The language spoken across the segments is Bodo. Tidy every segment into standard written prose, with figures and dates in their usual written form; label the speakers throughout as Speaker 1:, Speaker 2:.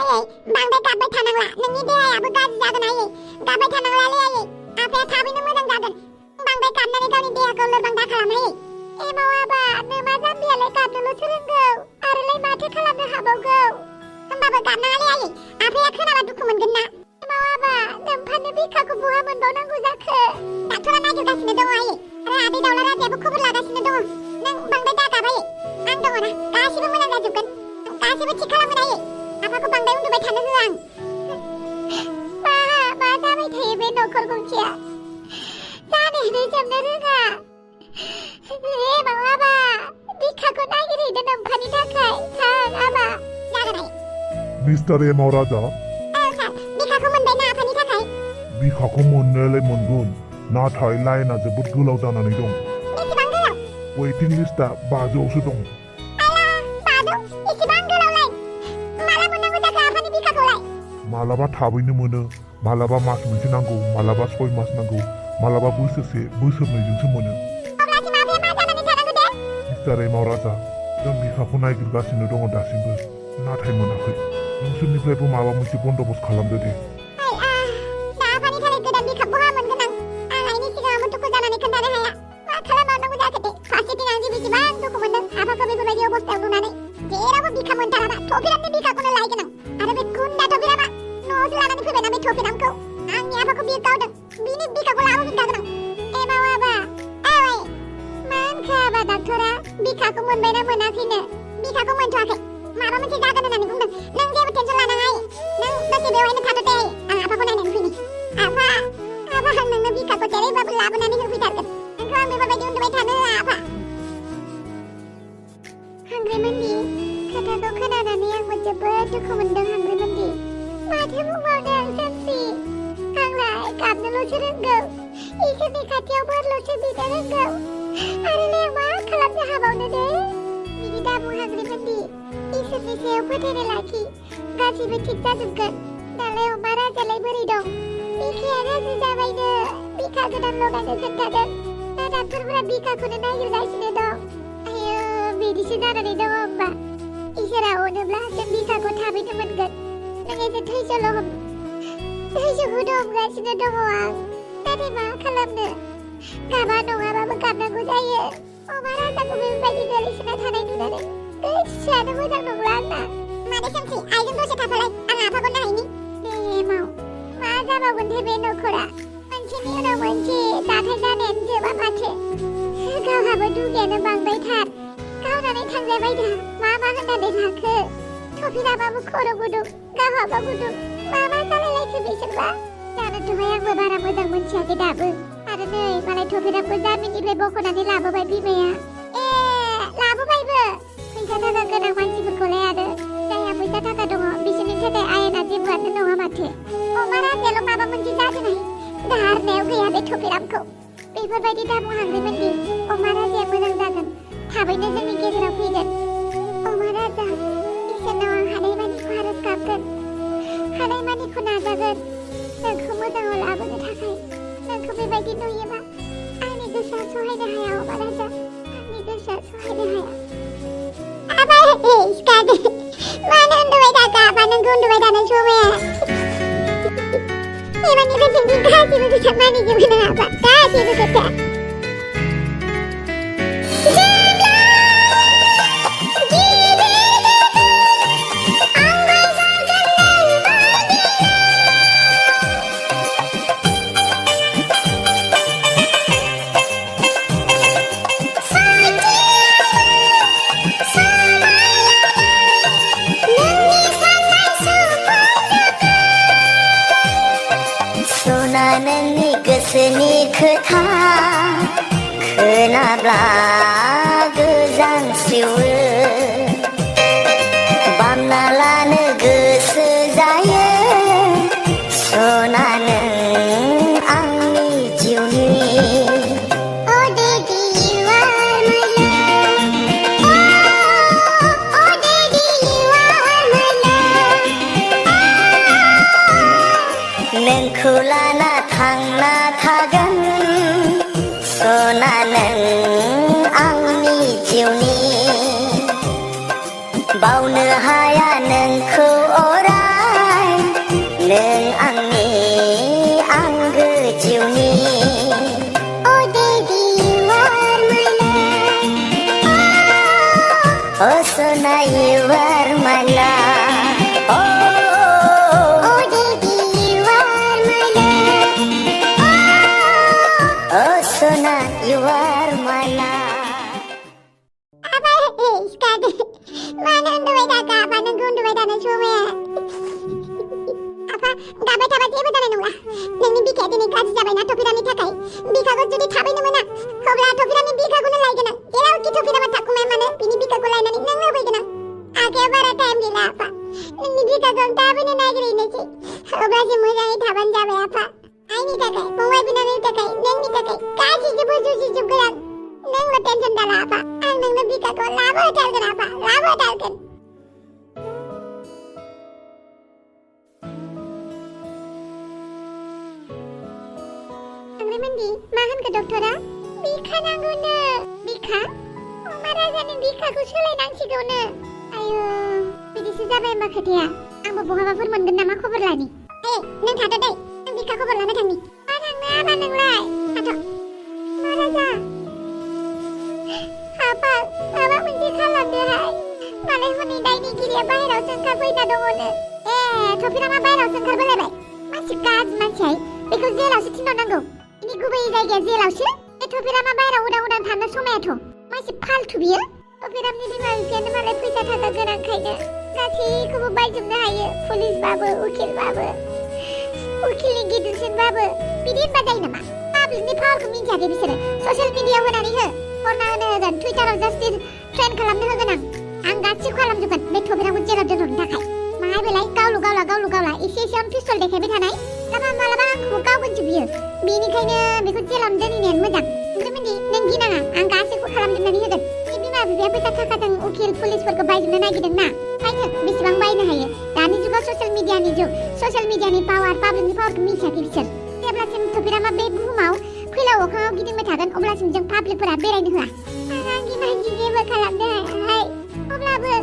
Speaker 1: आयै बांद्राय गाबबाय थानांला नोंनि देहायाबो गाज्रि जागोन आयै गाबबाय थानांलालै आयै आफाया थाबैनो मोजां जागोन बांद्राय गाबनानै गावनि देहाखौ लोरबां दा खालाम आयै एमाव आबा नोमा जाम्बियालाय गाबनोल'सो रोंगौ आरोलाय माथो खालामनो हाबावगौ होमबाबो गाबनाङालै आयै आफाया खोनाबा दुखु मोनगोन ना एमाव आबा नोमफानो बिखाखौ बहा मोनबावनांगौ जाखो डाक्टरा नागिरगासिनो दङ आयै आरो आदै दाउला राजायाबो खबर लागासिनो दङ नों बांद्राय दा गाब आयै आं दङ ना गासिबो मोजां जाजोबगोन गासिबो थिग खालामगोन आयै आफाखौ बांद्राय उन्दुबाय थानो होआ आं मा जाबाय थायो बे नखर गंसेया जानोनो जोबनो रोङा एमाव आबा बिखाखौ नागिरहैदो नोमफानि थाखाय थां आबा जागोन
Speaker 2: मिस्टार एमाव राजा
Speaker 1: सार बिखाखौ मोनबायना आफानि थाखाय
Speaker 2: बिखाखौ मोननायालाय मोनगोन नाथाय लाइना जोबोद गोलाव जानानै दं
Speaker 1: बेसेबां गोलाव
Speaker 2: वेटिं लिस्टआ 500आवसो दं मालाबा थाबैनो मोनो मालाबा मास मोनसे नांगौ मालाबा 6 मास नांगौ मालाबा बोसोरसे बोसोरनैजोंसो मोनो मिस्टार एमाव राजा जों बिखाखौ नागिरगासिनो दङ दासिमबो नाथाय मोनाखै नोंसोरनिफ्रायबो माबा मोनसे बन्दोबस्त खालामदो दे
Speaker 1: बिखाखौ मोनबायना मोनाखैनो बिखाखौ मोनथ'वाखै माबा मोनसे जागोन होननानै बुंदों नों जेबो टेनसन लानाङा नों दसे बेवहायनो थाथ' दे आं आफाखौ नायनानै फैनि आफा आं नोंनो बिखाखौ जेरैबाबो लाबोनानै होफैथारगोन नोंखौ आं बेफोरबायदि उन्दुबाय थानो होआ आफा हांग्रिमोनदि खोथाखौ खोनानानै आंबो जोबोद दुखु मोनदों हांग्रिमोनदि माथो बुंबावनो आं सानस्रि आंलाय गाबनोल'सो रोंगौ इसोरनि खाथियाव बोरल'सो बिनो रोंगौ आरोलाय मा खालामनो हाबावनो दे बिदि दाबुं हांग्रिमोनदि इसोरनि सायाव फोथायनाय लाखि गासैबो थिग जाजोबगोन दालाय अमा राजालाय बोरै दं बिखाया गाज्रि जाबायनो बिखा गोदान लगायनो खोन्थादों दा डाक्टरफोरा बिखाखौनो नागिरगासिनो दं आयो बिदिसो जानानै दङ होमबा इसोरा अनोब्ला जों बिखाखौ थाबैनो मोनगोन नों एसे थैस'ल' थैस'खौनो हमगासिनो दङ आं नाथाय मा खालामनो गाबा नङाबाबो गाबनांगौ जायो अमा राजाखौ बेबायदि गोलैसोना थानाय नुनानै गोसोआनो मोजां नंला आंना मादै सोमसि आइजों दसे थाथ'लाय आं आफाखौ नायनि दे एमाव मा जाबावगोनथाय बे नखरा मोनसेनि उनाव मोनसे जाथाय जानायानो जोबा माथो गावहाबो दुगायानो बांबायथार गावनानै थांजाबायदा मा होननानै लाखो थफिराबाबो खर' गुदुं गावहाबो गुदुं मा जालायलायखो बिसोरबा जानोथ'हाय आंबो बारा मोजां मोनथियाखै दाबो आरो नै मालाय थफिराखौ जामिननिफ्राय बख'नानै लाबोबाय बिमाया लाबोबायबो फैसा थाखा गोनां मानसिफोरखौलाय आरो जायहा फैसा थाखा दङ बिसोरनि थाखाय आयेना जेबोआनो नङा माथो अमा राजायाल' माबा मोनसे जादोंहाय दाहारनायाव गैया बे थफिरामखौ बेफोरबायदि दाबुं हांग्रिमोनदि अमा राजाया मोजां जागोन थाबैनो जोंनि गेजेराव फैगोन अमा राजा इसोरनाव आं हानायमानिखौ आरज गाबगोन हानायमानिखौ नाजागोन नोंखौ मोजाङाव लाबोनो थाखाय नोंखौ बेबायदि नुयोबा आंनि गोसोआ सहायनो हाया अमा राजा आंनि गोसोआ सहायनो हाया आबा सिखारदो मानो उन्दुबाय थाखो आबा नोंखौ उन्दुबाय थानो समाया एबारनिफ्राय जोंनि गासैबो खोथा मानिजोबगोन नों आबा गासैबो खोथा
Speaker 3: नोंनि गोसोनि खोथा खोनाब्ला गोजांस्रिवो बामना लानो गोसो जायो सना नों आंनि जिउनि नोंखौ लाना थांना थागोन सना नों आंनि जिउनि बावनो हाया नोंखौ अराय
Speaker 1: समाया apa गाबाय थाबा जेबो जानाय नंला नोंनि बिखाया दिनै गाज्रि जाबायना थफिरामनि थाखाय बिखाखौ जुदि थाबैनो मोना अब्ला थफिरामनि बिखाखौनो लायगोन आं जेरावखि थफिरामा थाखुमाया मानो बिनि बिखाखौ लायनानै नों होफैगोन आं आखाया बारा टाइम गैला आपा नोंनि बिखाखौ आं थाबैनो नागिरहैनोसै अब्लासो मोजाङै थाबानो जाबाय आपा आंनि थाखाय फंबाय बिनानावनि थाखाय नोंनि थाखाय गासैखौबो जुजिजोबगोन आं नोंल' टेनसन दाला आपा आं नोंनो बिखाखौ लाबोथारगोन आपा लाबोथारगोन Mandi, mahan ke doktora? Bika nangguna. Bika? Oma Rajani bikaku soलायनांसिगौनो. आयु, बिदिसो जाबाय होमबा खोथाया. आंबो बहाबाफोर मोनगोन नामा खबर लानि. नों थादो दै. आं बिका खबर लानो थांनि. मा थांनो आबा नोंलाय? थाथ'. मा राजा? आबा, माबा मोनसे खालामदोहाय. मालाय हनै दायनिगिरिया बाहेरावसो ओंखारफैना दङनो. थफिरामा बाहेरावसो ओंखारबोलायबाय. मानसि गाज्रि मानसिहाय. बेखौ जेलावसो थिनहरनांगौ. ini गुबै जायगाया जेलावसो थफिरामा बाहेराव उदां थानो समायाथ' मासे फालथु बियो थफिरामनि बिमा बिफायानो मालाय फैसा थाखा गोनांखायनो गासैखौबो बायजोबनो हायो पुलिसबाबो उकिलनि गिदिरसिनबाबो बिदि होनबा जायो नामा पाब्लिकनि पावारखौ मिन्थियाखै बिसोरो ससियेल मिडियायाव होनानै हो हरना होनो होगोन टुइटाराव जास्टिस ट्रेन खालामनो होगोन आं गासिबो खालामजोबगोन बे थफिरामखौ जेलाव दोनहरनो थाखाय माहाय बेलाय गावल' गावला एसे एसेयावनो पिस्तल देखायबाय थानाय मालाबा आंखौबो गावगोनसो बियो बेनिखायनो बेखौ जेलावनो दोनहैनायानो मोजां नोंथांमोनदि नों गिनाङा आं गासैखौबो खालामजोबनानै होगोन बे बिमा बिफाया फैसा थाखाजों उकिल पुलिसफोरखौ बायजोबनो नागिरदोंना बायनो बेसेबां बायनो हायो दानि जुगाव ससियेल मिडियानि पावार पाब्लिकनि पावारखौ मिथियाखै बिसोर जेब्लासिम थफिरामा बे बुहुमाव फैलाव अखाङाव गिदिंबाय थागोन अब्लासिम जों पाब्लिकफोरा बेरायनो होआ आंनि मानसि जेबो खालामनो हायाहाय अब्लाबो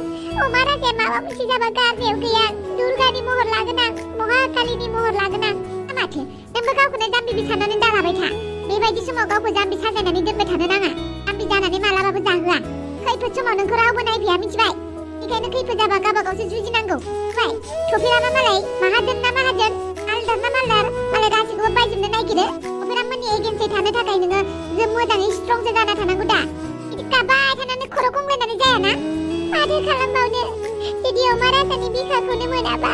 Speaker 1: अमा राजाया माबा मोनसे जाबा गारनायाव गैया दुर्गानि महर लागोन आं महाकालिनि महर लागोन आं माथो नोंबो गावखौनो जाम्बि साननानै दालाबाय था बेबायदि समाव गावखौ जाम्बि साजायनानै दोनबाय थानो नाङा जाम्बि जानानै मालाबाबो जाहोआ खैफोद समाव नोंखौ रावबो नायफैया मिथिबाय बेखायनो खैफोद जाबा गावबागावसो जुजिनांगौ ओमफ्राय थफिरामा मालाय माहाजोन ना माहाजोन मालदार ना मालदार मालाय गासैखौबो बायजोबनो नागिरो थफिराममोननि एगेन्सै थानो थाखाय नोङो जों मोजाङै स्ट्रंसो जाना थानांगौ दा बिदि गाबाय थानानै खर' गंग्लायनानै जायाना माथो खालामबावनो जुदि अमा राजानि बिखाखौनो मोनाबा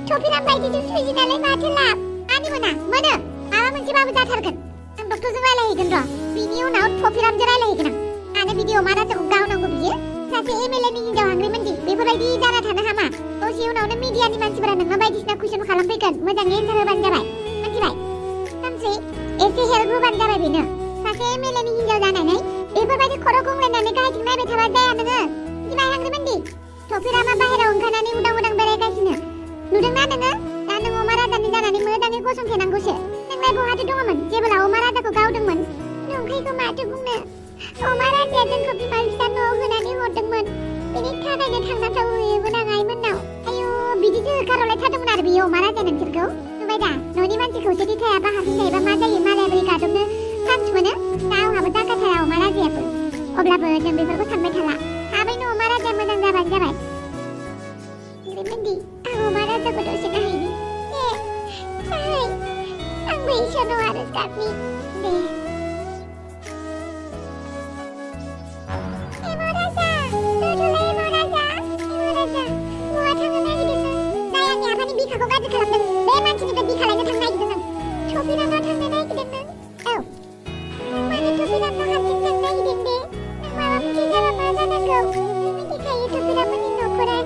Speaker 1: थफिराम बायदिजों जुजिनालाय माथो लाब मानो मोना मोनो माबा मोनसेबाबो जाथारगोन आं डक्टरजों रायलायहैगोन र' बिनि उनाव थफिरामजों रायलायहैगोन आं मानो बिदि अमा राजाखौ गावनांगौ बियो सासे एमएलएनि हिनजाव हांग्रिमोनदि बेफोरबायदि जाना थानो हामा दसे उनावनो मिडियानि मानसिफोरा नोंनाव बायदिसिना कुइसन खालामफैगोन मोजाङै एन्सार होबानो जाबाय मिथिबाय सानसे एसे हेल्प होबानो जाबाय बेनो सासे एमएलएनि हिनजाव जानानै बेफोरबायदि खर' गंग्लायनानै गाहायथिं नायबाय थाबा जाया नोङो मिथिबाय हांग्रिमोनदि थफिरामा बाहेराव ओंखारनानै उदां बेरायगासिनो नुदोंना नोङो दा नों अमा राजानि जानानै मोजाङै गसंथेनांगौसो नोंलाय बहाथो दङमोन जेब्ला अमा राजाखौ गावदोंमोन नंखायखौ माथो बुंनो अमा राजाया जोंखौ बिमा बिफा न'आव होनानै हरदोंमोन बेनि थाखायनो थांनाथाव हैयोबो नाङाय मोननाव आयु बिदिसो होखारहरलायथारदोंमोन आरो बियो अमा राजाया नोंसोरखौ नुबाय दा न'नि मानसिखौ जुदि थायाबा हारसिं जायोबा मा जायो मालाया बोरै गादबनो चान्स मोनो दा आंहाबो दाखाथारा अमा राजायाबो अब्लाबो जों बेफोरखौ सानबाय थाला थाबैनो अमा राजाया मोजां जाबानो जाबाय ओरैबायदि आं अमा राजाखौ दसे नायहैनि आंबो इसोरनाव आरज गाबनि दे एम' राजा दोनथ'लाय एम' राजा बहा थांनो नागिरदों जाय आंनि आफानि बिखाखौ गाज्रि खालामदों बे मानसिनिफ्राय बिखा लायनो थांनो नागिरदों आं थफिरामाव थांनो नागिरदों नों मानो थफिरामाव हारसिं थांनो नागिरदों दे नों माबा मोनसे जाबा मा जानांगौ नों मिथिखायो थफिरामनि न'खरा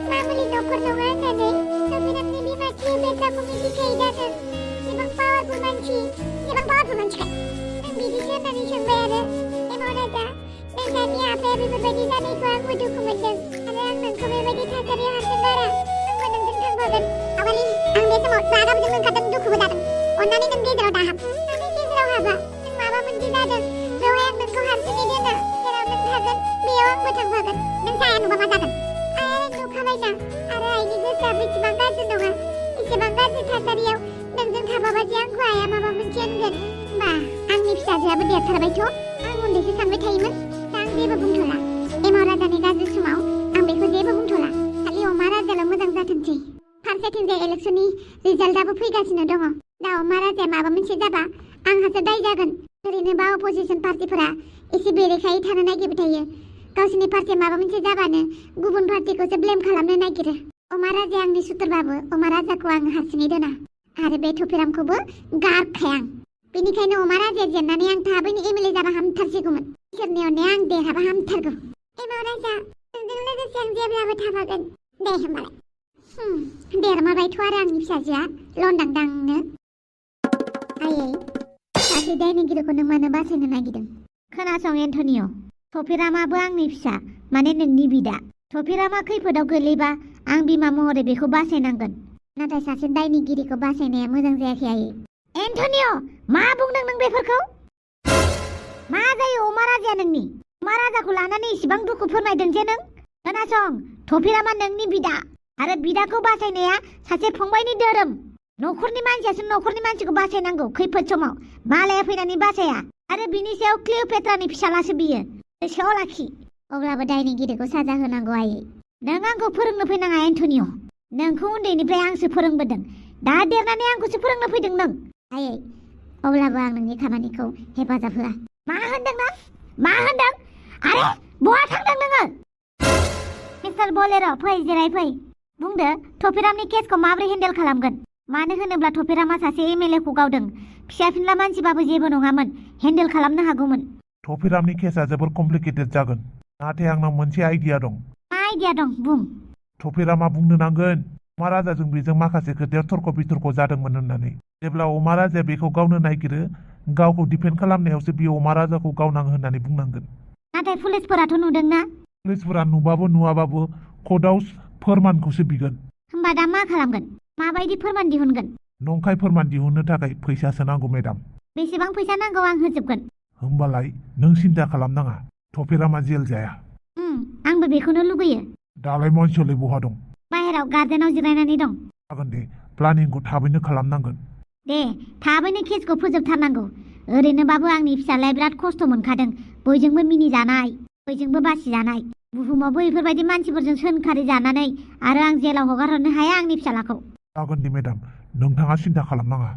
Speaker 1: मामुलि न'खर नङा होननानै थफिरामनि बिमाखि बेटाखौ मिथिखायो दा नों जेबां पावारफुल मानसिखाय नों बिदिसो होननानै सोंबाय आरो एम' राजा नोंथांनि आफाया बेफोरबायदि जानायखौ आंबो दुखु मोनदों आरो आं नोंखौ बेबायदि थासारियाव हारसिं गारा आंबो नोंजों थांफागोन आबालि आं बे समाव रागाबो जों ओंखारदों दुखुबो जादों अन्नानै नों गेजेराव दाहाब मानो गेजेराव हाबा नों माबा मोनसे जादों बेवहाय आं नोंखौ हारसिङै दोना जेराव नों थागोन बेयाव आंबो थांफागोन नों साया नुबा मा जागोन नुखाबायना आरो आइनि गोसोआ बेसेबां गाज्रि नङा एसेबां गाज्रि थासारियाव नोंजों थाफाबासो आंखौ आइया माबा मोनसे होनगोन होमबा आंनि फिसाजोआबो देरथारबायथ' आं उन्दैसो सानबाय थायोमोन दा आं जेबो बुंथ'ला एम' राजानि गाज्रि समाव आं बेखौ जेबो बुंथ'ला खालि अमा राजाल' मोजां जाथोंसै फारसेथिंजाय इलेक्सननि रिजाल्टआबो फैगासिनो दङ दा अमा राजाया माबा मोनसे जाबा आंहासो दाय जागोन ओरैनोबा अपोजिसन पार्टिफोरा एसे बेरेखायै थानो नागिरबाय थायो गावसोरनि पार्टिया माबा मोनसे जाबानो गुबुन पार्टिखौसो ब्लेम खालामनो नागिरो अमा राजाया आंनि सुथुरबाबो अमा राजाखौ आं हारसिङै दोना आरो बे थफिरामखौबो गारखाया आं। बेनिखायनो अमा राजाया जेननानै आं थाबैनो एमएलए जाबा हामथारसिगौमोन। इसोरनि अननायाव आं देरहाबा हामथारगौ। एमाव राजा, नोंजों लोगोसे आं जेब्लाबो थाफागोन। दे होमबालाय। देरमारबायथ' आरो आंनि फिसाजोआ लन्दांदांनो। आयै, सासे दायनिगिरिखौ नों मानो बासायनो नागिरदों? खोनासं एन्टनिय', थफिरामाबो आंनि फिसा, माने नोंनि बिदा। थफिरामा खैफोदाव गोलैबा आं बिमा महरै बेखौ बासायनांगोन। नाथाय सासे दायनिगिरिखौ बासायनाया मोजां जायाखै आयै। एन्टनिय', मा बुंदों नों बेफोरखौ? मा जायो अमा राजाया नोंनि? अमा राजाखौ लानानै इसिबां दुखु फोरमायदों जे नों? खोनासं, थफिरामा नोंनि बिदा आरो बिदाखौ बासायनाया सासे फंबायनि धोरोम। न'खरनि मानसियासो न'खरनि मानसिखौ बासायनांगौ खैफोद समाव। मालाया फैनानै बासाया। आरो बिनि सायाव क्लिअपेट्रानि फिसालासो बियो। गोसोआव लाखि। अब्लाबो दायनिगिरिखौ साजा होनांगौ आयै। नों आंखौ फोरोंनो फैनाङा एन्टनिय'। नोंखौ उन्दैनिफ्राय आंसो फोरोंबोदों। दा देरनानै आंखौसो फोरोंनो फैदों नों। आयै, अब्लाबो आं नोंनि खामानिखौ हेफाजाब होआ। मा होनदों नों? मा होनदों? आरे बहा थांदों नोङो? मिस्टार बलेर' फै, जिराय फै। बुंदो, थफिरामनि केसखौ माबोरै हेन्डेल खालामगोन? मानो होनोब्ला थफिरामा सासे एमएलएखौ गावदों। फिसा फिनला मानसिबाबो जेबो नङामोन, हेन्डेल खालामनो हागौमोन।
Speaker 2: थफिरामनि केसआ जोबोर कमप्लिकेटेड जागोन। नाथाय आंनाव मोनसे आइडिया दं।
Speaker 1: मा आइडिया दं बुं?
Speaker 2: थफिरामा बुंनो नांगोन अमा राजाजों बेजों माखासे खोथायाव तर्क बितर्क जादोंमोन होननानै। जेब्ला अमा राजाया बेखौ गावनो नागिरो, गावखौ डिफेन्ड खालामनायावसो बियो अमा राजाखौ गावनाङो होननानै बुंनांगोन।
Speaker 1: नाथाय पुलिसफोराथ' नुदोंना?
Speaker 2: पुलिसफोरा नुबाबो नुवाबाबो कर्टआव फोरमानखौसो बिगोन।
Speaker 1: होमबा दा मा खालामगोन? माबायदि फोरमान दिहुनगोन?
Speaker 2: नंखाय फोरमान दिहुननो थाखाय फैसासो नांगौ मेडाम।
Speaker 1: बेसेबां फैसा नांगौ आं होजोबगोन।
Speaker 2: होमबालाय नों सिन्था खालामनाङा, थफिरामा जेल जाया।
Speaker 1: आंबो बेखौनो लुगैयो।
Speaker 2: दालाय मानसियालाय बहा दं?
Speaker 1: बाहेराव गार्डेनाव जिरायनानै दं।
Speaker 2: जागोन दे, प्लानिंखौ थाबैनो खालामनांगोन।
Speaker 1: दे, थाबैनो केसखौ फोजोबथारनांगौ। ओरैनोबाबो आंनि फिसालाया बिराद खस्थ' मोनखादों। बयजोंबो मिनिजानाय, बयजोंबो बासिजानाय। बुहुमावबो बेफोरबायदि मानसिफोरजों सोंखारि जानानै आरो आं जेलाव हगारहरनो हाया आंनि फिसालाखौ।
Speaker 2: जागोन दे मेडाम, नोंथाङा सिन्था खालामनाङा।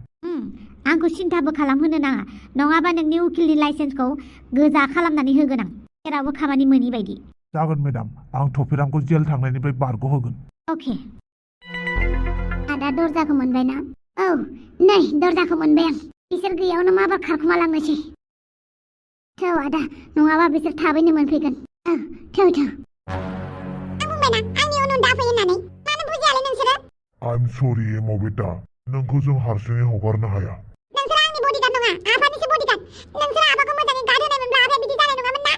Speaker 1: आंखौ सिन्थाबो खालामहोनो नाङा, नङाबा नोंनि उकिलनि लाइसेन्सखौ गोजा खालामनानै होगोन आं, जेरावबो खामानि मोनि बायदि।
Speaker 2: जागोन मेडाम, आं थफिरामखौ जेल थांनायनिफ्राय बारग'होगोन।
Speaker 1: अके। आदा दर्जाखौ मोनबाय ना? औ, नै दर्जाखौ मोनबाय आं। बिसोर गैयावनो माबा खारखुमा लांनोसै। थौ आदा, नङाबा बिसोर थाबैनो मोनफैगोन। औ, थौ। आं बुंबायना आंनि उन दाफै होननानै। मानो बुजियालै नोंसोरो?
Speaker 2: आइम सरि एमाव बेटा, नोंखौ जों हारसिङै हगारनो हाया।
Speaker 1: नोंसोर आंनि बडिगार्ड नङा, आफानिसो बडिगार्ड। नोंसोर आफाखौ मोजाङै गार्ड होनायमोनब्ला आफाया बिदि जानाय नङामोन ना?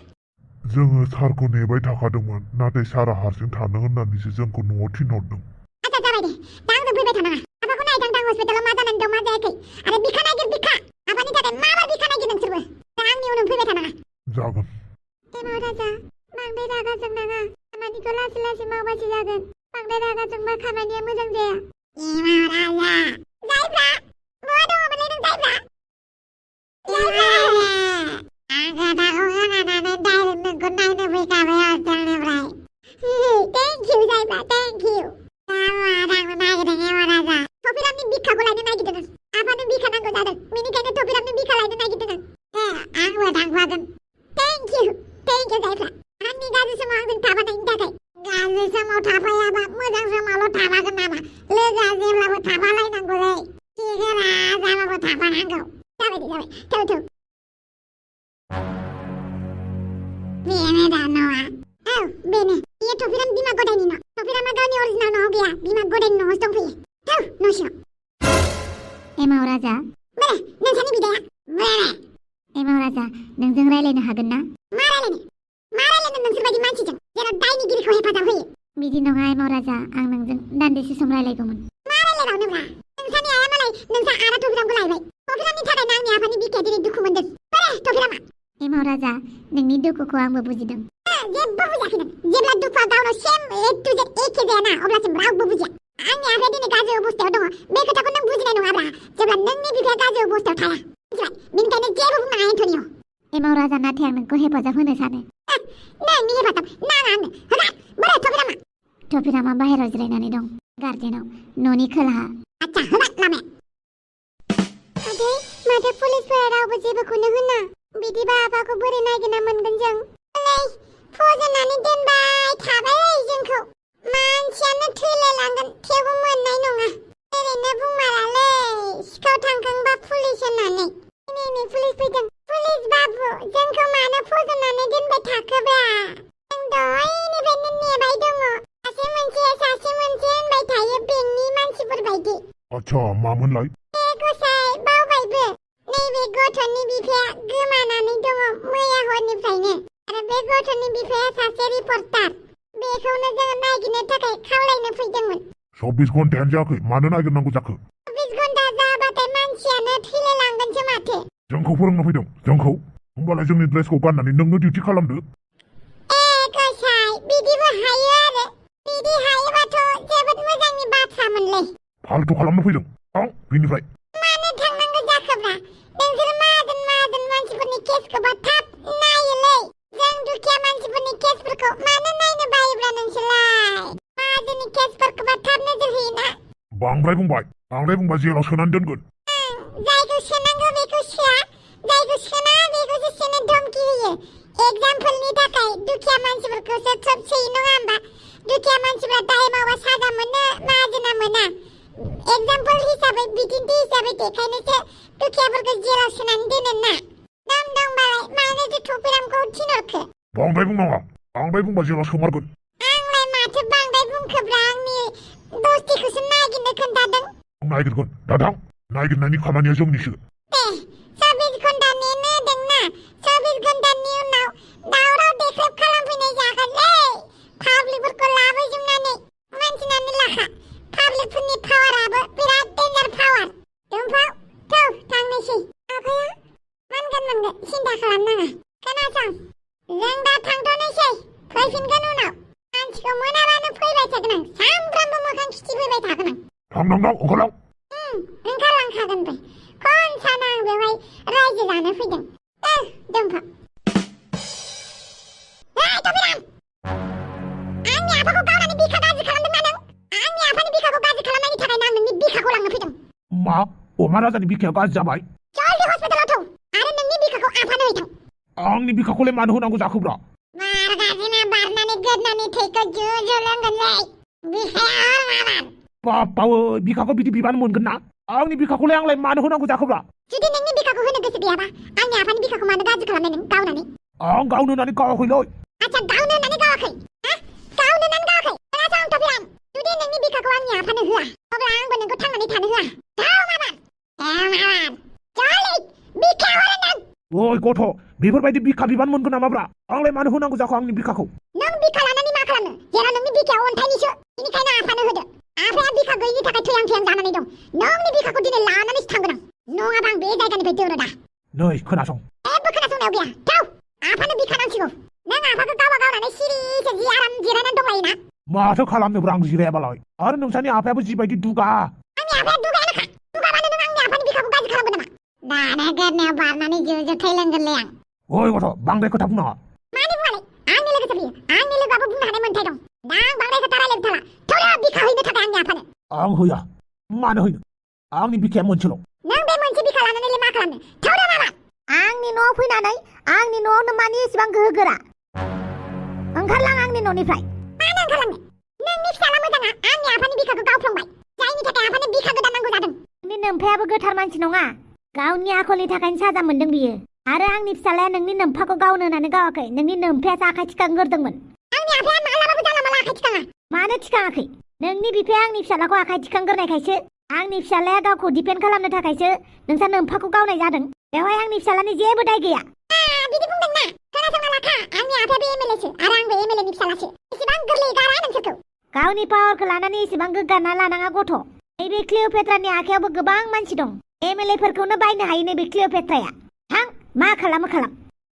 Speaker 2: जोङो सारखौ नेबाय थाखादोंमोन, नाथाय सारा हारसिं थानो होननानैसो जोंखौ न'आव थिनहरदों।
Speaker 1: आচ্ছা जाबाय दे, दा आंजों फैबाय थानाङा। आफाखौ नायथां हस्पिटालाव मा जानानै दं मा जायाखै। आरो बिखा नागिर बिखा। आफानि थाखाय माबा बिखा नागिर नोंसोरबो। दा आंनि उनाव फैबाय थानाङा।
Speaker 2: जागोन।
Speaker 1: एमाव राजा, बांद्राय रागा जोंनाङा। खामानिखौ लासै लासै मावबासो जागोन। बांद्राय रागा जोंबा खामानिया मोजां जाया। एमाव राजा, जायफ्रा बहा दङमोनलै नों जायफ्रा? आं खोथाखौ खोनानानै डाइरेक्ट नोंखौ नायनो फैखाबाय हस्टेलनिफ्राय। थेंक इउ जायफ्रा, थेंक इउ। आंनो नागिरदों एमाव राजा। थफिरामनि बिखाखौ लायनो नागिरदों आं। आफानो बिखा नांगौ जादों, बेनिखायनो थफिरामनि बिखा लायनो नागिरदों आं। आंबो थांफागोन। थेंक इउ जायफ्रा। आंनि गाज्रि समाव आंजों थाफानायनि थाखाय। गाज्रि समाव थाफायाबा मोजां समावल' थाफागोन नामा? लोगोआ जेब्लाबो थाफालायनांगौलै। थिगोना जाबाबो थाफानांगौ। जाबाय दे, जाबाय। थौ। बेनो दा न'आ? औ, बेनो। बेयो थफिराम बिमा गदायनि न'। थफिरामा गावनि अरिजिनाल न'आव गैया, बिमा गदायनि न'आवसो दंफैयो। थौ, न' सिङाव। एमाव राजा। बोरे, नोंसानि बिदाया? बोरे। एमाव राजा, नोंजों रायलायनो हागोन ना? मा रायलायनो नोंसोर बायदि मानसिजों, जेराव दायनिगिरिखौ हेफाजाब होयो? बिदि नङा एमाव राजा, आं नोंजों दान्दिसे सम रायलायगौमोन। मा रायलायबावनोब्रा? नोंसानि आइया मालाय नोंसा आरो थफिरामखौ लायबाय। थफिरामनि थाखायनो आंनि आफानि बिखाया दिनै दुखु मोनदों। बोरे थफिरामा? एमाव राजा, नोंनि दुखुखौ आंबो बुजिदों। जेबो बुजियाखै नों। जेब्ला दुखुआ गावनाव सेम A to Z एखे जायाना, अब्लासिम रावबो बुजिया। आंनि आफाया दिनै गाज्रि अबस्थायाव दङ, बे खोथाखौ नों बुजिनाय नङाब्रा, जेब्ला नोंनि बिफाया गाज्रि अबस्थायाव थाया। मिथिबाय? बेनिखायनो जेबो बुंनाङा एन्टनिय'। एमाव राजा, नाथाय आं नोंखौ हेफाजाब होनो सानो। नोंनि हेफाजाब नाङा आंनो। होगा, बोरे थफिरामा? थफिरामा बाहेरायाव जिरायनानै दं, गार्डेनाव, न'नि खोलाहा। आচ্ছা, होगा लामाया। माथो पुलिसफोरा रावबो जेबोखौनो होना। बिदिबा आफाखौ बोरै नागिरना मोनगोन जों? फज'नानै दोनबाय थाबाय जोंखौ। मानसियानो थैलायलांगोन थेवबो मोननाय नङा ओरैनो बुंमारालै सिखाव थांखांबा पुलिस होननानै नै पुलिस फैदों पुलिस बाबु जोंखौ मानो फज'नानै दोनबाय थाखोब्रा जों दहायनिफ्रायनो नेबाय दङ सासे मोनसे होनबाय थायो बेंकनि मानसिफोर बायदि
Speaker 2: आच्छा मामोनलाय
Speaker 1: ए गसाइ बावबायबो नैबे गथ'नि बिफाया गोमानानै दङ मैया हरनिफ्रायनो आरो बे गथ'नि बिफाया सासे रिपर्टार बेखौनो जोङो नागिरनो थाखाय खावलायनो फैदोंमोन
Speaker 2: 24 घन्टायानो जायाखै मानो नागिरनांगौ जाखो
Speaker 1: 24 घन्टा जाबाथाय मानसियानो थैलायलांगोनसो माथो
Speaker 2: जोंखौ फोरोंनो फैदों जोंखौ होमबालाय जोंनि ड्रेसखौ गाननानै नोंनो डिउटि खालामदो
Speaker 1: ए गसाइ बिदिबो हायो आरो बिदि हायोबाथ' जोबोद मोजांनि बाथ्रामोनलै
Speaker 2: फाल्तु खालामनो फैदों थां बिनिफ्राय
Speaker 1: मानो थांनांगौ जाखोब्रा नोंसोर माहाजोन मानसिफोरनि केसखौबा थाब नायोलै जों दुखिया मानसिफोरनि केसफोरखौ मानो नायनो बायोब्रा नोंसोरलाय माहाजोननि केसफोरखौबा थाब नोजोर होयोना
Speaker 2: बांद्राय बुंबा जेलाव सोनानै दोनगोन
Speaker 1: जायखौ सोनांगौ बेखौ सोआ जायखौ सोना बेखौसो सोनो धमकी होयो एगजामपोलनि थाखाय दुखिया मानसिफोरखौसो थब सोयो नङा होमबा दुखिया मानसिफ्रा दाय मावा साजा मोनो माहाजोना मोना एगजामपोल हिसाबै बिदिन्थि हिसाबै देखायनोसो दुखियाफोरखौ जेलाव सोनानै दोनो ना दम दंबालाय मानोथो थफिरामखौ थिनहरखो
Speaker 2: बांद्राय बुंनाङा बांद्राय बुंबा जेलाव सोमारगोन
Speaker 1: आंलाय माथो बांद्राय बुंखोब्रा आंनि दस्तिखौसो नागिरनो खोन्थादों
Speaker 2: नागिरगोन दाथां नागिरनायनि खामानिया जोंनिसो
Speaker 1: दे 24 घन्टा नेनो होदोंना 24 घन्टानि उनाव दावराव देख्रेब खालामफैनाय जागोनलै पाब्लिकफोरखौ लाबोजोबनानै मानसिनानो लाखा पाब्लिकफोरनि पावाराबो बिराद डेन्जार पावार दंफाव थौ थांनोसै आफाया मोनगोन सिन्था खालामनाङा खोनासं जों दा थांथ'नोसै फैफिनगोन उनाव मानसिखौ मोनाबानो फैबाय थागोन आं सामफ्रामबो मोखां खिथिफैबाय थागोन आं
Speaker 2: थांनांगौ ओंखारलां
Speaker 1: ओंखारलांखागोन बे खन साना आं बेवहाय रायजो जानो फैदों दंफां थफिराम आंनि आफाखौ गावनानै बिखा गाज्रि खालामदों ना नों आंनि आफानि बिखाखौ गाज्रि खालामनायनि थाखायनो आं नोंनि बिखाखौ लांनो फैदों
Speaker 2: मा अमा राजानि बिखाया गाज्रि जाबाय
Speaker 1: जल्दि हस्पिटालाव थौ आरो नोंनि बिखाखौ आफानो हैथां
Speaker 2: आंनि बिखाखौलाय मानो होनांगौ जाखोब्रा
Speaker 1: बार गाज्रिना बारनानै गोदनानै थैखौ ज' लोंगोनलै बिखाया हर माबार
Speaker 2: बापावो बिखाखौ बिदि बिबान मोनगोन ना आंनि बिखाखौलाय आंलाय मानो होनांगौ जाखोब्रा
Speaker 1: जुदि नोंनि बिखाखौ होनो गोसो गैयाबा आंनि आफानि बिखाखौ मानो गाज्रि खालामनाय नों गावनानै
Speaker 2: आं गावनो होननानै गावाखैलै
Speaker 1: आच्छा गावनो होननानै गावाखै गावनो होननानै गावाखै खोनासं थफिराम जुदि नोंनि बिखाखौ आंनि आफानो होआ अब्ला आंबो नोंखौ थांनानै थानो होआ गाव माबार जल्दि बिखा हर होनदों
Speaker 2: ओइ गथ' बेफोरबायदि बिखा बिबान मोनगोन नामाब्रा आंलाय मानो होनांगौ जाखो आंनि बिखाखौ
Speaker 1: नों बिखा लानानै मा खालामनो जेराव नोंनि बिखाया अन्थाइनिसो बेनिखायनो आफानो होदो आफाया बिखा गैयिनि थाखाय थैहां जानानै दं नोंनि बिखाखौ दिनै लानानैसो थांगोन आं नङाबा आं बे जायगानिफ्राय दोरोदा
Speaker 2: नै खोनासं
Speaker 1: जेबो खोनासंनायाव गैया थौ आफानो बिखा नांसिगौ नों आफाखौ गावबा गावनानै सिरिसो जि आराम जिरायनानै दंलायोना
Speaker 2: माथो खालामनोब्रा आं जिरायाबालाय आरो नोंसानि आफायाबो जिबायदि दुगा
Speaker 1: आंनि आफाया दुगायानोखा दुगाबानो नों आंनि आफानि बिखाखौ गाज्रि खालामगोन नामा दाना गोदनायाव बारनानै ज' थैलांगोनलै आं
Speaker 2: ओइ गथ' बांद्राय खोथा बुंनाङा
Speaker 1: मानो बुङालै आंनि लोगोसो बियो आंनि लोगोआबो बुंनो हानाय मोन्थाय दं दा आं बांद्राय खोथा रायलायबाय थाला थौदो बिखा हैनो थाखाय आंनि आफानो
Speaker 2: आं होया मानो हैनो आंनि बिखाया मोनसेल'
Speaker 1: नों बे मोनसे बिखा लानानैलाय मा खालामनो थौदो माबा आंनि न'आव फैनानै आंनि न'आवनो मानि एसेबां गोहो गोरा ओंखारलां आंनि न'निफ्राय मानो ओंखारलांनो नोंनि फिसाला मोजाङा आंनि आफानि बिखाखौ गावफ्लांबाय जायनि थाखाय आफानो बिखा गोदान नांगौ जादों
Speaker 4: नोंनि नोमफायाबो गोथार मानसि नङा गावनि आखलनि थाखायनो साजा मोनदों बियो आरो आंनि फिसालाया नोंनि नोमफाखौ गावनो होननानै गावाखै नोंनि नोमफायासो आखाइ थिखांग्रोदोंमोन
Speaker 1: आंनि आफाया मालाबाबो जानला माला आखाइ थिखाङा
Speaker 4: मानो थिखाङाखै नोंनि बिफाया आंनि फिसालाखौ आखाइ थिखांग्रोनायखायसो आंनि फिसालाया गावखौ डिफेन्ड खालामनो थाखायसो नोंसा नोमफाखौ गावनाय जादों बेवहाय आंनि फिसालानि जेबो दाय गैया
Speaker 1: बिदि बुंदों ना खोनासंना लाखा आंनि आफायाबो एमएलएसो आरो आंबो एमएलएनि फिसालासो एसेबां गोरलै गारा नोंसोरखौ
Speaker 4: गावनि पावारखौ लानानै एसेबां गोग्गाना लानाङा गथ' नैबे क्लिअपेट्रानि आखायावबो गोबां मानसि दं एमएलएफोरखौनो बायनो हायो नैबे क्लिअपेट्राया थां मा खालामो खालाम